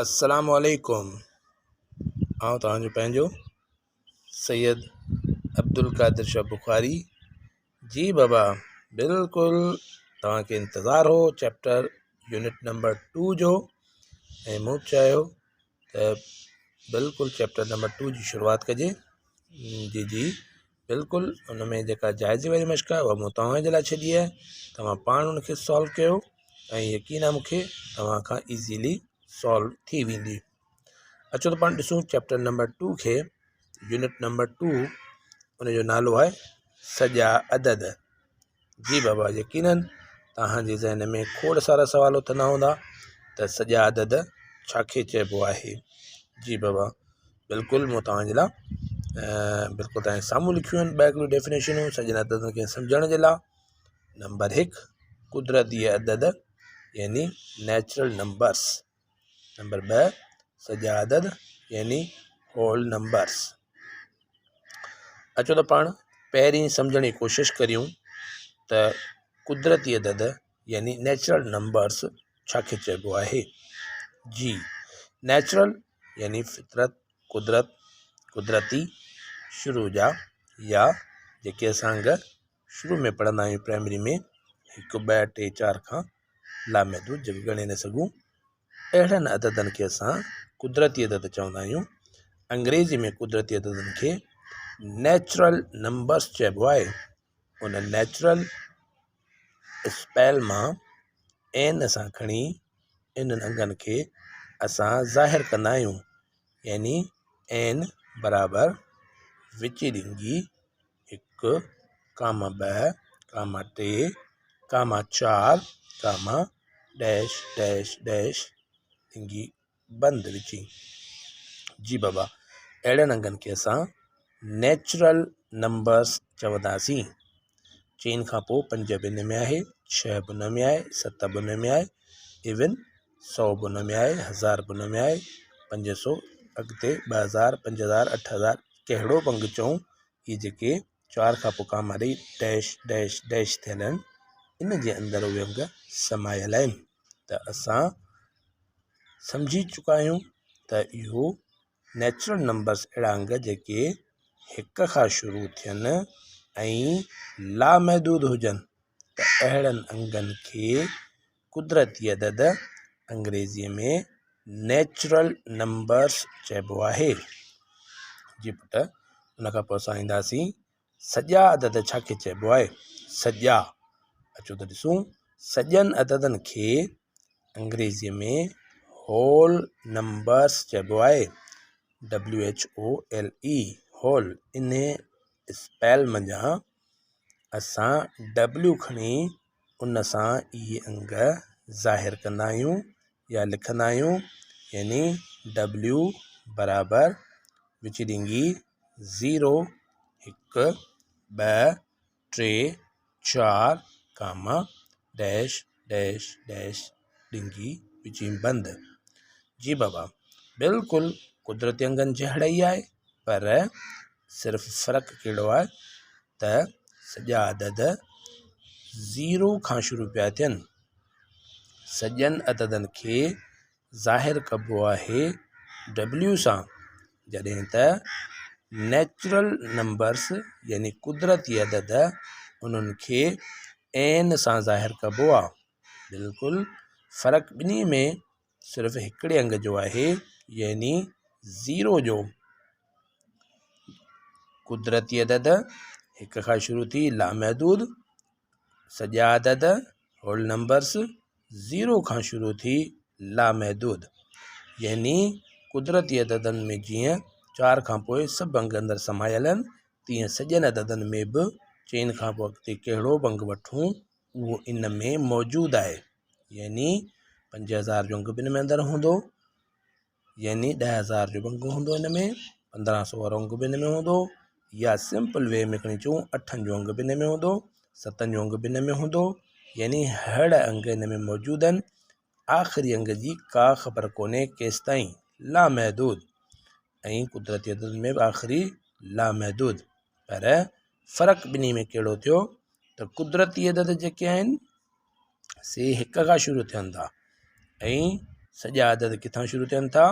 السلام عليڪم آئون توهان جو پنهنجو سيد عبدالقادر شاهه بخاري جي بابا بلڪل توهان کي انتظار هو چيپٽر يونٽ نمبر ٽو جو ۽ مون چاهيو ته بلڪل چيپٽر نمبر ٽو جي شروعات ڪجي جي جي بلڪل ان ۾ جيڪا جائزي واري مشق آهي اها مون توهان جي لاء ڇڏي آهي توهان پاڻ ان کي سالو ڪيو ۽ يقين آهي مونکي توهان کان ايزيلي سالو ٿي ويندي اچو ته پاڻ ڏسون چيپٽر نمبر ٽو کي يونٽ نمبر ٽو ان جو نالو آهي سڄا عدد جي بابا يقينن توهان جي ذهن ۾ کوڙ سارا سوال اٿندا هوندا ته سڄا عدد ڇا کي چئبو آهي جي بابا بلڪل مون توهان جي لاء بلڪل توهان جي سامهون لکيون آهن ٻه هڪڙيون ڊيفينيشنون سڄن عددن کي سمجهڻ جي لاء نمبر هڪ قدرتي عدد يعني نيچرل نمبرس نمبر ٻه سڄا عدد يعني هول نمبرس اچو ته پاڻ پهرين سمجهڻ جي ڪوشش ڪريون ته قدرتي عدد يعني نيچرل نمبرس ڇا کي چئبو آهي جي نيچرل يعني فطرت قدرت قدرتي شروع جا يا جيڪي اسان انگ شروع ۾ پڙهندا آهيون پرائمري ۾ هڪ ٻه ٽي چار کان لامحدود جيڪي ڳڻي نه سگهون اهڙن عددن کي اسان قدرتي عدد چوندا آهيون. انگريزي ۾ قدرتي عددن کي نيچرل نمبرس چئبو آهي. ان نيچرل اسپيل مان اين سان کڻي انهن انگن کي اسان ظاهر ڪندا آهيون يعني اين برابر وچين ڏنگي هڪ ڪاما ٻه ڪاما ٽي ڪاما چار ڪاما ڊيش ڊيش ڊيش انگي بند وچين جي بابا اهڙن انگن کي اسان نيچرل نمبرس چونداسين چئن کان پوء پنج به ان ۾ آهي ڇهه به ان ۾ آهي ست به ان ۾ آهي ايون سو به ان ۾ آهي هزار به ان ۾ آهي 500 اڳتي 2000 5000 8000 ڪهڙو به انگ چئون اهي جيڪي چار کان پوء ڪاما ڏئي ڊيش ڊيش ڊيش ٿيل آهن ان جي اندر اهي انگ سمايل آهن ته اسان سمجهي چڪا آهيون ته اهو نيچرل نمبرس اهڙا انگ جيڪي هڪ کان شروع ٿين ۽ لامحدود هجن ته اهڙن انگن کي قدرتي عدد انگريزيء ۾ نيچرل نمبرس چئبو آهي. جي پٽ ان کان پوء اسان اينداسين سڄا عدد ڇا کي چئبو آهي؟ سڄا اچو ته ڏسون سڄن عددن کي انگريزيء ۾ هول نمبرس چئبو آهي WHOLE whole انهي اسپيل منجهان اسان ڊبليو کڻي ان سان اهي انگ ظاهر ڪندا آهيون يا لکندا آهيون يعني ڊبليو برابر وچ ڏينگي زيرو هڪ ٻه ٽي چار ڪاما ڊيش ڊيش ڊيش ڏنگي وچين بند جي بابا بلڪل قدرتي انگن جهڙا ئي آهي پر صرف فرق ڪهڙو آهي ته سڄا عدد زيرو کان شروع پيا ٿين سڄن عددن کي ظاهر ڪبو آهي ڊبليو سان جڏهن ته نيچرل نمبرس يعني قدرتي عدد انهن کي اين سان ظاهر ڪبو آهي بلڪل فرق ٻنهي ۾ صرف هڪڙي انگ جو آهي يعني زيرو جو قدرتي عدد هڪ کان شروع ٿي لامحدود سڄا عدد هول نمبرس زيرو کان شروع ٿي لامحدود يعني قدرتي عددن ۾ جيئن چار کان پوء سڀ انگ اندر سمايل آهن تيئن سڄن عددن ۾ به چئن کان پوء اڳتي ڪهڙو به انگ وٺون اهو ان ۾ موجود آهي يعني 5000 جو انگ به ان ۾ اندر هوندو يعني 10000 جو به انگ هوندو ان ۾ 1500 وارو انگ به ان ۾ هوندو يا سمپل وي ۾ کڻي چئون اٺن جو انگ به ان ۾ هوندو ستن جو انگ به ان ۾ هوندو يعني هڙ انگ ان ۾ موجود آهن آخري انگ جي ڪا خبر ڪونهي ڪيستائين لامحدود ۽ قدرتي عدد ۾ به آخري لامحدود پر فرق ٻنهي ۾ ڪهڙو ٿيو ته قدرتي عدد جيڪي آهن سي هڪ کان شروع ٿين ٿا ۽ سڄا عدد ڪٿان شروع ٿين ٿا؟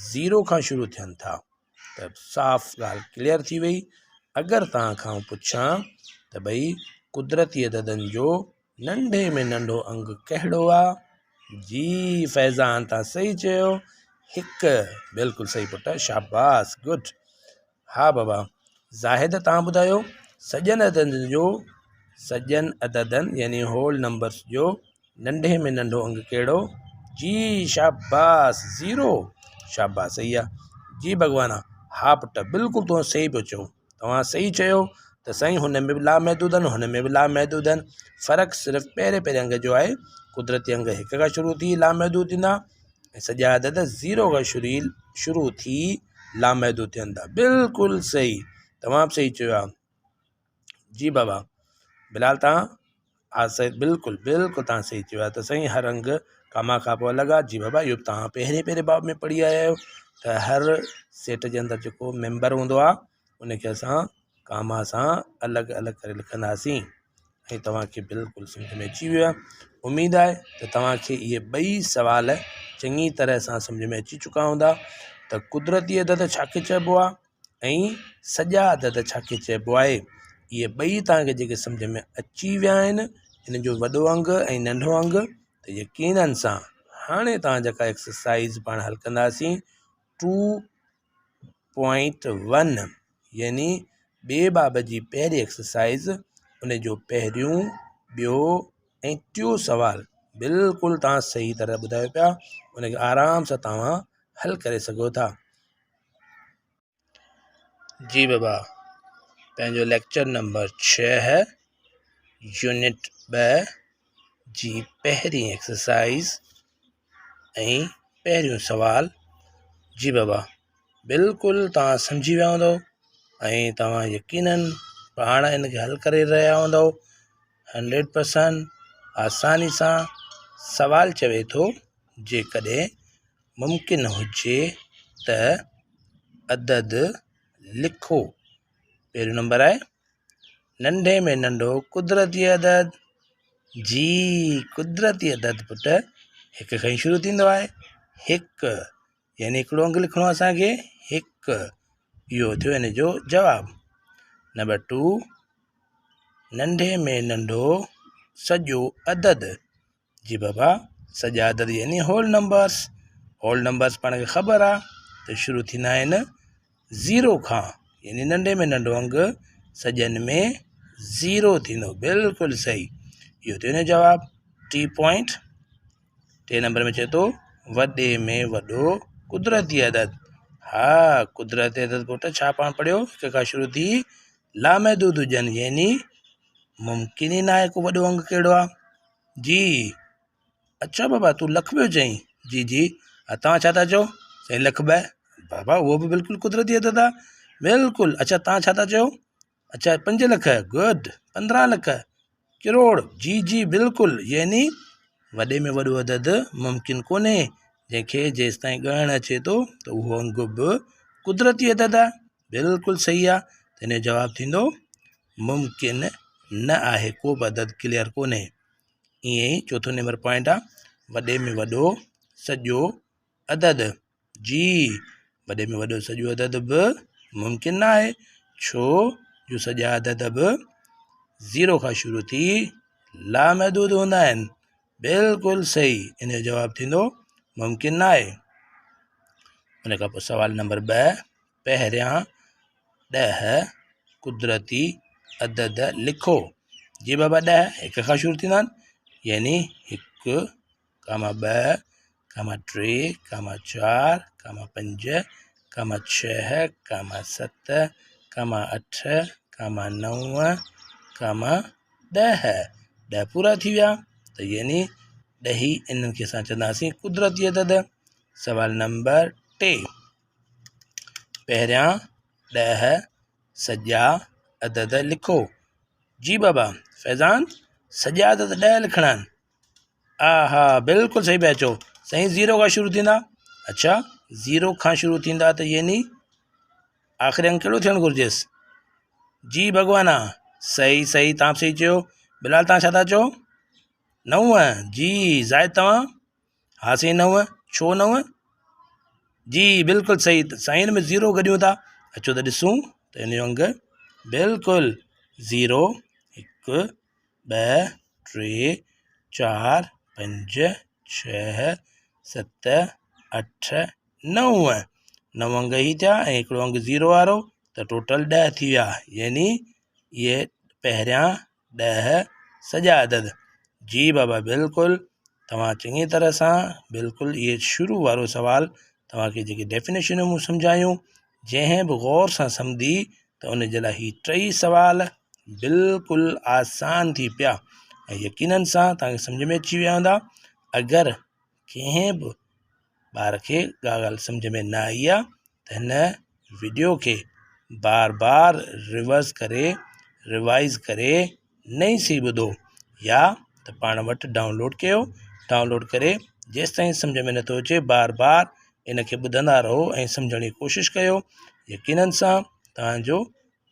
زيرو کان شروع ٿين ٿا. ته صاف ڳالهه ڪليئر ٿي وئي. اگر توهان کان پڇان ته ڀئي قدرتي عددن جو ننڍي ۾ ننڍو انگ ڪهڙو آ؟ جي فيضان توهان صحيح چيو هڪ. بلڪل صحيح پٽ شاباس گڊ. ها بابا زاهد توهان ٻڌايو سڄن عددن جو سڄن عددن يعني هول نمبرس جو ننڍي ۾ ننڍو انگ ڪهڙو؟ جي شاباس زيرو شاباس صحيح آ جي ڀڳوانا ها پٽ بلڪل تون صحيح پيو چئو توهان صحيح چيو ته سائين هن ۾ به لامحدود آهن هن ۾ به لامحدود آهن فرق صرف پهرين پهرين انگ جو آهي قدرتي انگ هڪ کان شروع ٿي لامحدود ٿيندا ۽ سڄا عدد زيرو کان شروع ٿي لامحدود ٿين ٿا بلڪل صحيح توهان به صحيح چيو آهي جي بابا بلال توهان ها صحيح بلڪل بلڪل توهان صحيح چيو آهي ته سائين هر رنگ ڪاما کان پوء الڳ آهي جي بابا اهو توهان پهرين پهرين باب ۾ پڙهي آيا آهيو ته هر سيٽ جي اندر جيڪو ميمبر هوندو آهي ان کي اسان ڪاما سان الڳ الڳ ڪري لکنداسين ۽ توهان کي بلڪل سمجھ ۾ اچي ويو آهي اميد آهي ته توهان کي اهي ٻئي سوال چڱي طرح سان سمجھ ۾ اچي چڪا هوندا ته قدرتي عدد ڇا کي چئبو آهي ۽ سڄا عدد ڇا کي چئبو آهي اهي ٻئي توهان کي جيڪي سمجھ ۾ اچي ويا آهن ان جو وڏو انگ ۽ ننڍو انگ ته يقينن سان هاڻي توهان جيڪا ايڪسرسائز پاڻ حل ڪنداسين ٽو پوائنٽ ون يعني ٻئي باب جي پهرين ايڪسرسائز ان جو پهريون ٻيو ۽ ٽيون سوال بلڪل توهان صحيح طرح ٻڌايو پيا ان کي آرام سان توهان حل ڪري سگهو ٿا. جي بابا پنهنجو ليڪچر نمبر 6 يونٽ 2 جي پهرين ايڪسرسائز ۽ پهريون سوال جي بابا بلڪل توهان سمجهي ويا هوندؤ ۽ توهان يقينن پاڻ ان کي حل ڪري رهيا هوندؤ هنڊريڊ پرسنٽ آساني سان سوال چوي ٿو جيڪڏهن ممڪن هجي ته عدد لکو پهريون نمبر آهي ننڍي ۾ ننڍو قدرتي عدد جي قدرتي عدد پٽ هڪ کان ئي شروع ٿيندو آهي هڪ يعني هڪڙو انگ لکڻو آهي اسانکي هڪ اهو ٿيو ان جو جواب نمبر ٽو ننڍي ۾ ننڍو سڄو عدد جي بابا سڄا عدد يعني هول نمبرس هول نمبرس پاڻ کي خبر آ ته شروع ٿيندا آهن زيرو کان يعني ننڍي ۾ ننڍو انگ سڄن ۾ زيرو ٿيندو بلڪل صحيح اهو ٿيو نه جواب ٽي پوائنٽ ٽي نمبر ۾ چئي ٿو وڏي ۾ وڏو قدرتي عدد ها قدرتي عدد پٽ ڇا پاڻ پڙهيو هڪ کان شروع ٿي لامحدود هجن يعني ممڪن ئي ناهي ڪو وڏو انگ ڪهڙو آ جي اڇا بابا تون لک پيو چئين جي جي ها توهان ڇا ٿا چئو سائين لک ٻه بابا اهو به بلڪل قدرتي عدد آ بلڪل اڇا توهان ڇا ٿا چئو اڇا پنج لک گڊ 15 لک ڪروڙ جي جي بلڪل يعني وڏي ۾ وڏو عدد ممڪن ڪونهي جنهن کي جيستائين ڳڻڻ اچي ٿو ته اهو انگ به قدرتي عدد آ بلڪل صحيح آ ته ان جو جواب ٿيندو ممڪن نه آهي ڪو به عدد ڪليئر ڪونهي ائين ئي چوٿون نمبر پوائنٽ آ وڏي ۾ وڏو سڄو عدد جي وڏي ۾ وڏو سڄو عدد به ممڪن نه آهي ڇو جو سڄا عدد به زيرو کان شروع ٿي لامحدود هوندا آهن بلڪل صحيح ان جو جواب ٿيندو ممڪن نه آهي ان کان پوء سوال نمبر 2 پهريان 10 قدرتي عدد لکو جي بابا 10 هڪ کان شروع ٿيندا آهن يعني هڪ ڪاما ٻه ڪاما ٽي ڪاما چار ڪاما پنج ڪاما ڇهه ڪاما ست ڪاما اٺ ڪاما نو ڪاما 10 10 پورا ٿي ويا ته يعني 10 ئي انهن کي اسان چونداسين قدرتي عدد سوال نمبر 3 پهريان 10 سڄا عدد لکو جي بابا فيضان سڄا عدد 10 لکڻا آهن ها ها بلڪل صحيح پيا چئو سائين زيرو کان شروع ٿيندا اڇا زيرو کان شروع ٿيندا ته يعني آخري انگ ڪهڙو ٿيڻ گهرجيس جي ڀڳوانا صحيح صحيح تان صحيح چيو بلال تان ڇا ٿا چئو 9 جي زاهد توهان ها سائين 9. ڇو نو؟ جي بلڪل صحيح سائين هن ۾ زيرو گڏيون ٿا اچو ته ڏسون ته ان جو انگ بلڪل زيرو هڪ ٻه ٽي چار پنج ڇهه ست اٺ نو نو انگ هي ٿيا ۽ هڪڙو انگ زيرو وارو ته ٽوٽل ڏهه ٿي ويا يعني اهي پهريان ڏهه سڄا عدد جي بابا بلڪل توهان چڱي طرح سان بلڪل اهي شروع وارو سوال توهان کي جيڪي ڊيفينيشنون مون سمجهايون جنهن به غور سان سمجهي ته ان جي لاء هي ٽئي سوال بلڪل آسان ٿي پيا ۽ يقينن سان توهان کي سمجهه ۾ اچي ويا هوندا اگر ڪنهن به ٻار کي ڪا ڳالهه سمجهه ۾ نه آئي آهي ته هن وڊيو کي بار بار ريورس ڪري ريوائز ڪري نئين سي ٻڌو يا ته پاڻ وٽ ڊائونلوڊ ڪيو ڊائونلوڊ ڪري جيستائين سمجهه ۾ نٿو اچي بار بار ان کي ٻڌندا رهو ۽ سمجهڻ جي ڪوشش ڪيو يقينن سان توهانجو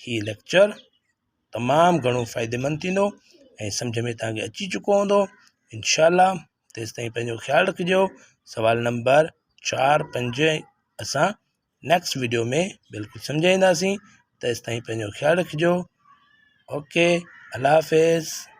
هي ليڪچر تمام گهڻو فائديمند ٿيندو ۽ سمجهه ۾ توهان کي اچي چڪو هوندو انشاء الله تيستائين پنهنجو خيال رکجو سوال نمبر چار پنج اسان نيڪسٽ ويڊيو ۾ بلڪل سمجهائينداسين تيستائين پنهنجو خيال رکجو اوڪي الله حافظ.